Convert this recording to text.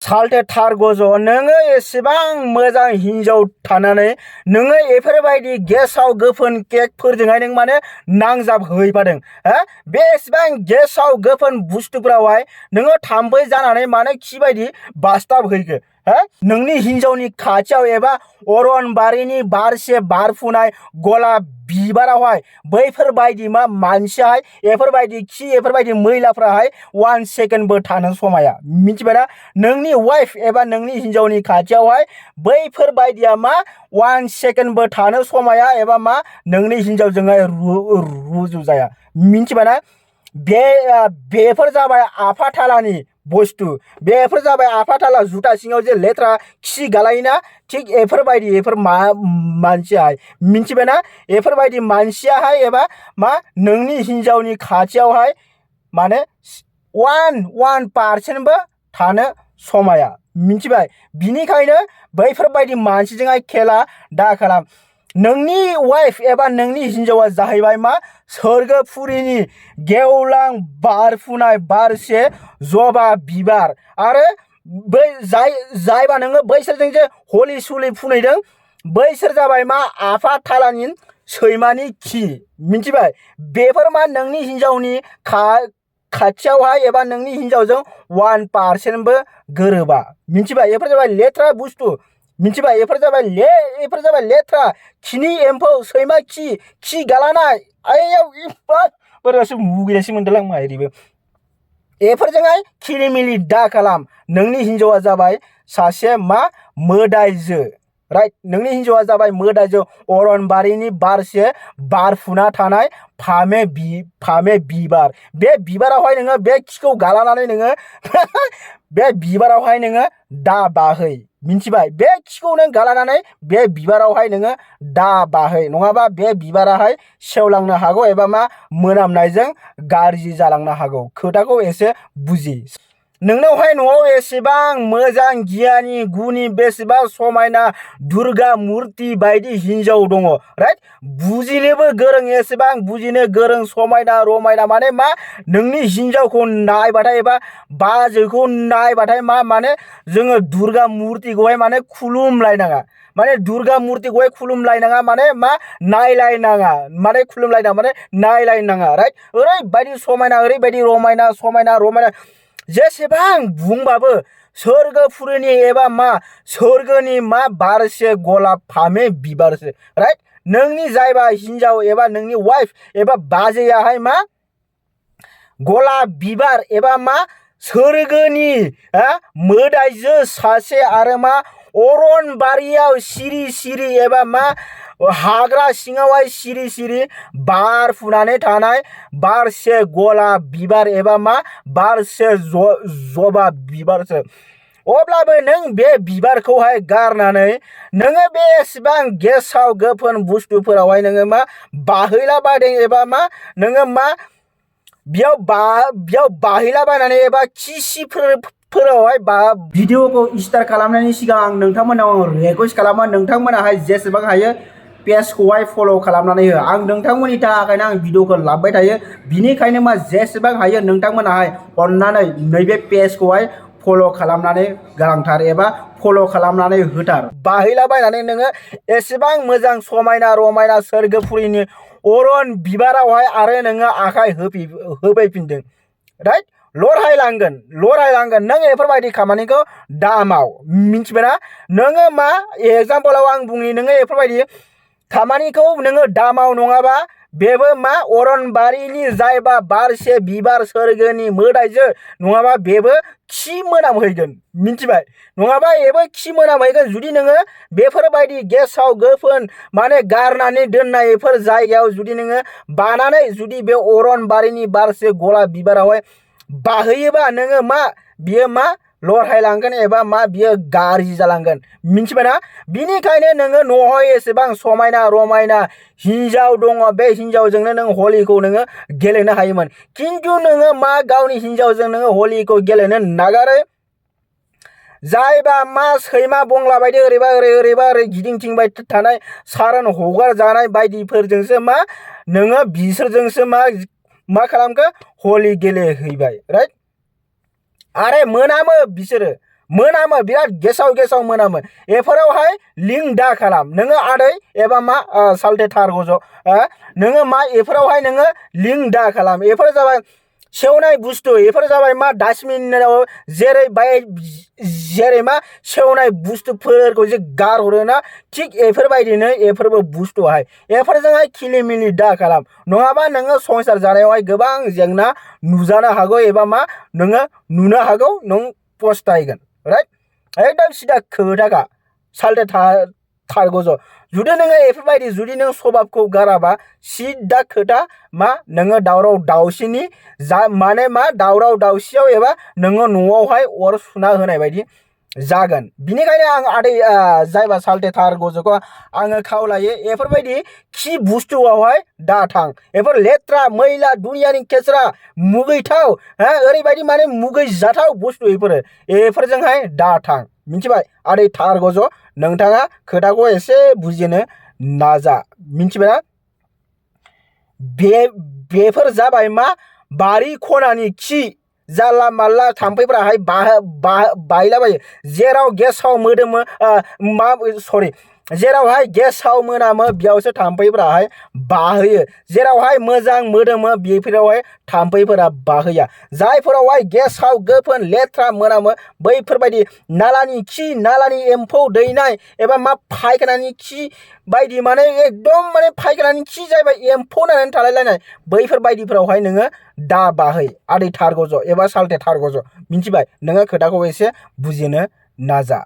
साल्टे थार गज' नोङो एसेबां मोजां हिनजाव थानानै नोङो एफोरबायदि गेसाव गोफोन केकफोरजोंहाय नों माने नांजाबहैफादों हो बे एसेबां गेसाव गोफोन बुस्थुफोरावहाय नोङो थाम्फै जानानै मानो खिबायदि बासथाबहैखो हो नोंनि हिनजावनि खाथियाव एबा अरनबारिनि बारसे बारफुनाय गलाब बिबारावहाय बैफोरबायदि मानसियाहाय एफोरबायदि खि एफोरबायदि मैलाफ्राहाय 1 सेकेन्डबो थानो समाया मिथिबायना नोंनि वाइफ एबा नोंनि हिनजावनि खाथियावहाय बैफोरबायदिया 1 सेकेन्डबो थानो समाया एबा नोंनि हिनजावजोंहाय रुजु जाया मिथिबायना बेफोर जाबाय आफाथालानि बुस्थु बेफोर जाबाय आफाथाला जुटा सिङाव जे लेथ्रा खि गालायोना थिग एफोर मानसियाहाय मिथिबायना एफोरबायदि मानसियाहाय एबा नोंनि हिनजावनि खाथियावहाय माने 1% थानो समाया मिथिबाय बिनिखायनो बैफोरबायदि मानसिजोंहाय खेला दा खालाम नोंनि वाइफ एबा नोंनि हिनजावा जाहैबाय सोरगोफुरिनि गेवलां बारफुनाय बारसे जबा बिबार आरो बै जायबा नोङो बैसोरजों जे हलि सुलि फुनैदों बैसोर जाबाय आफाथालानि सैमानि खि मिथिबाय बेफोर नोंनि हिनजावनि खाथियावहाय एबा नोंनि हिनजावजों 1%बो गोरोबा मिथिबाय एफोर जाबाय लेथ्रा बुस्थु मिथिबाय एफोर जाबाय लेथ्रा खिनि एम्फौ सैमा खि गालानाय आयाव बोरैबासो मुगैनायसो मोनदोंलां माइरिबो एफोरजोंहाय खिलिमिलि दा खालाम नोंनि हिनजावा जाबाय सासे मोदायजो राइट नोंनि हिनजावा जाबाय मोदायजो अरनबारिनि बारसे बारफुना थानाय फामे बिबार बे बिबारावहाय नोङो बे खिखौ गालानानै नोङो बे बिबारावहाय नोङो दा बाहै मिथिबाय बे खिखौ नों गालानानै बे बिबारावहाय नोङो दा बाहै नङाबा बे बिबाराहाय सेवलांनो हागौ एबा मोनामनायजों गाज्रि जालांनो हागौ खोथाखौ एसे बुजि नोंनावहाय न'आव एसेबां मोजां गियानि गुनि बेसेबा समायना दुर्गा मुर्ति बायदि हिनजाव दङ राइट बुजिनोबो गोरों एसेबां बुजिनो गोरों समायना रमायना माने नोंनि हिनजावखौ नायबाथाय एबा बाजैखौ नायबाथाय माने जोङो दुर्गा मुर्तिखौहाय माने खुलुमलायनाङा माने दुर्गा मुर्तिखौहाय खुलुमलायनाङा माने नायलायनाङा माने खुलुमलायनाङा माने नायलायनाङा राइट ओरैबायदि समायना ओरैबायदि रमायना जेसेबां बुंबाबो सोरगोफुरिनि एबा सोरगोनि बारसे गलाब फामे बिबारसो राइट नोंनि जायबा हिनजाव एबा नोंनि वाइफ एबा बाजैयाहाय गलाब बिबार एबा सोरगोनि मोदायजो सासे आरो अरनबारियाव सिरि सिरि एबा हाग्रा सिङावहाय सिरि सिरि बार फुनानै थानाय बारसे गलाब बिबार एबा बारसे जबा बिबारसो अब्लाबो नों बे बिबारखौहाय गारनानै नोङो बे एसेबां गेसाव गोफोन बुस्थुफोरावहाय नोङो बाहैलाबायदों एबा नोङो बेयाव बाहैलाबायनानै एबा खिसिफोरावहाय भिडिअखौ स्टार्ट खालामनायनि सिगां आं नोंथांमोनाव रिक्वेस्ट खालामो नोंथांमोनाहाय जेसेबां हायो पेजखौहाय फल' खालामनानै हो आं नोंथांमोननि थाखायनो आं भिडिअखौ लाबोबाय थायो बिनिखायनो जेसेबां हायो नोंथांमोनाहाय अननानै नैबे पेजखौहाय फल' खालामनानै गालांथार एबा फल' खालामनानै होथार बाहैलाबायनानै नोङो एसेबां मोजां समायना रमायना सोरगोफुरिनि अरन बिबारावहाय आरो नोङो आखाइ होफैफिनदों राइट लरहायलांगोन नों एफोरबायदि खामानिखौ दा माव मिथिबायना नोङो एगजामपोलाव आं बुंनि नोङो एफोरबायदि खामानिखौ नोङो दा माव नङाबा बेबो अरनबारिनि जायबा बारसे बिबार सोरगोनि मोदायजो नङाबा बेबो खि मोनामहैगोन मिथिबाय नङाबा एबो खि मोनामहैगोन जुदि नोङो बेफोरबायदि गेसाव गोफोन माने गारनानै दोननायफोर जायगायाव जुदि नोङो बानानै जुदि बे अरनबारिनि बारसे गलाब बिबारावहाय बाहैयोबा नोङो बियो लरहायलांगोन एबा बियो गाज्रि जालांगोन मिथिबायना बिनिखायनो नोङो न'आवहाय एसेबां समायना रमायना हिनजाव दङ बे हिनजावजोंनो नों हलिखौ नोङो गेलेनो हायोमोन खिन्थु नोङो गावनि हिनजावजों नोङो हलिखौ गेलेनो नागारो जायबा सैमा बंला बायदि ओरैबा ओरै गिदिंथिंबाय थानाय सारोन हगार जानाय बायदिफोरजोंसो नोङो बिसोरजोंसो खालामखो हलि गेलेहैबाय राइट आरे मोनामो बिसोरो मोनामो बिराद गेसाव गेसाव मोनामो एफोरावहाय लिंक दा खालाम नोङो आदै एबा मा साल्टे थार गज' नोङो मा एफोरावहाय नोङो लिंक दा खालाम एफोर जाबाय सेवनाय बुस्थु एफोर जाबाय मा डास्टबिनाव जेरै मा सेवनाय बुस्थुफोरखौ जे गारहरोना थिग एफोरबायदिनो एफोरबो बुस्थुहाय एफोरजोंहाय खिलिमिलि दा खालाम नङाबा नोङो संसार जानायावहाय गोबां जेंना नुजानो हागौ एबा मा नोङो नुनो हागौ नों पस्तायगोन राइट एकदम सिदा खोथाखा साल्टे थार गज' जुदि नोङो एफोरबायदि जुदि नों स्वभाबखौ गाराबा सिदा खोथा मा नोङो दावराव दावसिनि माने मा दावराव दावसियाव एबा नोङो न'आवहाय अर सुना होनाय बायदि जागोन बिनिखायनो आं आदै जायबा साल्टे थार गज'खौ आङो खावलायो एफोरबायदि खि बुस्थुआवहाय दा थां एफोर लेथ्रा मैला दुनियानि केसरा मुगैथाव ओरैबायदि माने मुगैजाथाव बुस्थु एफोरजोंहाय दा थां मिथिबाय आदै थार गज' नोंथाङा खोथाखौ एसे बुजिनो नाजा मिथिबायना बेफोर जाबाय मा बारि खनानि खि जाला माला थाम्फैफोराहाय बायलाबायो जेराव गेसाव मोदोमो जेरावहाय गेसाव मोनामो बेयावसो थाम्फैफोराहाय बाहोयो जेरावहाय मोजां मोदोमो बेफोरावहाय थाम्फैफोरा बाहोया जायफोरावहाय गेसाव गोफोन लेथ्रा मोनामो बैफोरबायदि नालानि खि नालानि एम्फौ दैनाय एबा मा फायखानानि खि बायदि माने एकदम माने फायखानानि खि जाहैबाय एम्फौ नांनानै थालायलायनाय बैफोरबायदिफोरावहाय नोङो दा बाहै आदै थार गज' एबा साल्टे थार गज' मिथिबाय नोङो खोथाखौ एसे बुजिनो नाजा।